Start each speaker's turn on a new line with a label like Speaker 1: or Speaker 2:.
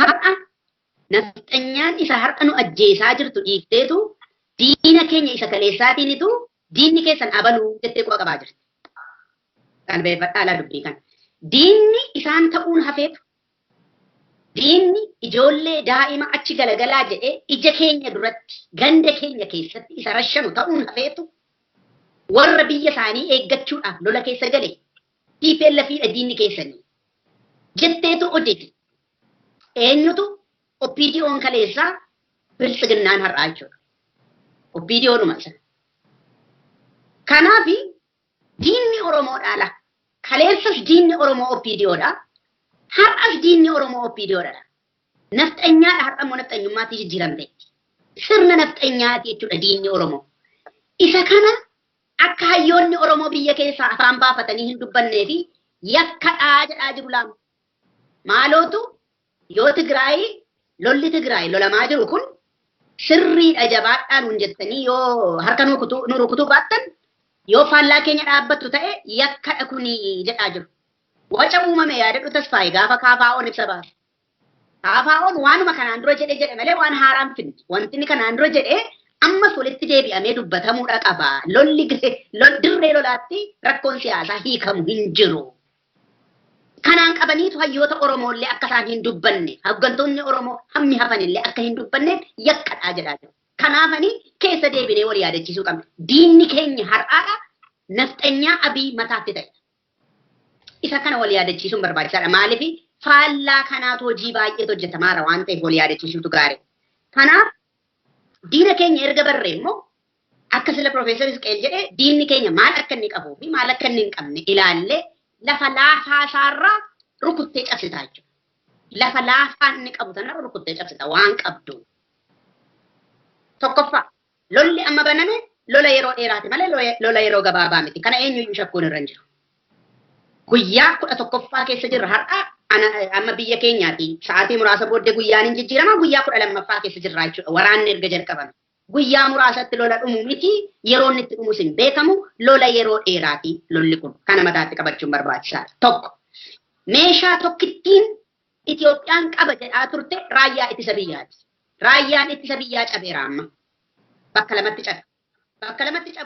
Speaker 1: Har'a nafxanyaan isa har'a nu ajjeesaa jirtu dhiifteetu diina keenya isa kaleessaatiinitu diinni keessan abaluu jettee quba qabaa jirti. Qalbeeffadhaa alaa dubbii kana. Diinni isaan ta'uun hafeetu diinni ijoollee daa'ima achi galagalaa jedhee ija keenya duratti ganda keenya keessatti isa rashanu ta'uun hafeetu warra biyya isaanii eeggachuudhaaf lola keessa gale TPLFidha diinni keessanii jetteetu hojjeti. Eenyutu OPDO'n kaleessaa biltsiginnaan har'aa jechuudha. OPDO'numa isa. Kanaafi diinni Oromoodhaa la. Kaleessas diinni Oromoo OPDO'dha. Har'as diinni Oromoo OPDO'dha. Nafxanyaadha har'a immoo nafxanyummaatti jijjiiramteetti. Sirna nafxanyaati jechuudha diinni Oromoo. Isa kana akka hayyoonni Oromoo biyya keessaa afaan baafatanii hin dubbannee fi yakkadhaa jedhaa jiru laamu. Maalootu yoo Tigraay lolli Tigraay lolamaa jiru kun sirriidha jabaadhaa nuun jettanii yoo harka nu rukutuu baattan yoo faallaa keenya dhaabbattu ta'e yakkadha kuni jedhaa jiru. Waca uumame yaadadhu Tasfaayee gaafa KFO'n ibsa baase. KFO'n waanuma kanaan dura jedhe jedhe malee waan haaraan finne. Wanti inni kanaan dura jedhe ammas walitti deebi'amee dubbatamuudha qaba. Lolli dirree lolaatti rakkoon siyaasaa hiikamu hin jiru. Kanaan qabaniitu hayyoota Oromoollee akka isaan hin dubbanne, hooggantoonni Oromoo hammi hafanillee akka hin dubbanneef yakkadhaa jedhaa jiru. Kanaafani keessa deebinee wal yaadachiisuu qabna. Diinni keenya har'aadha nafxanyaa Abiy mataatti ta'e. Isa kana wal yaadachiisuun barbaachisaadha. Maaliif faallaa kanaatu hojii baay'eetu hojjetamaara waan ta'eef wal yaadachiisuutu gaarii. Kanaaf diina keenya erga barree immoo akka sila Profeesar Isqeel jedhe diinni keenya maal akka inni qabuu fi maal akka inni hin qabne ilaallee lafa laafaa isaarraa rukuttee cabsitaa jechuudha. Lafa laafaa inni qabu sanarra rukuttee cabsita waan qabdu. Tokkoffaa lolli amma baname lola yeroo dheeraati malee lola yeroo gabaabaa miti. Kana eenyuyyuu shakkuun irra hin jiru. Guyyaa 11ffaa keessa jirra har'a amma biyya keenyaati. Sa'aatii muraasa booddee guyyaan hin jijjiirama guyyaa 12ffaa keessa jirra jechuudha. Waraanni erga jalqabame. Guyyaa muraasatti lola dhumu miti yeroo inni itti dhumus hin beekamu lola yeroo dheeraati lolli kun. Kana mataatti qabachuun barbaachisaadha. Tokko meeshaa tokkittiin Itoophiyaan qaba jedhaa turte raayyaa ittisa biyyaati. Raayyaan ittisa biyyaa cabeera amma. Bakka lamatti cabe. Bakka lamatti cabe.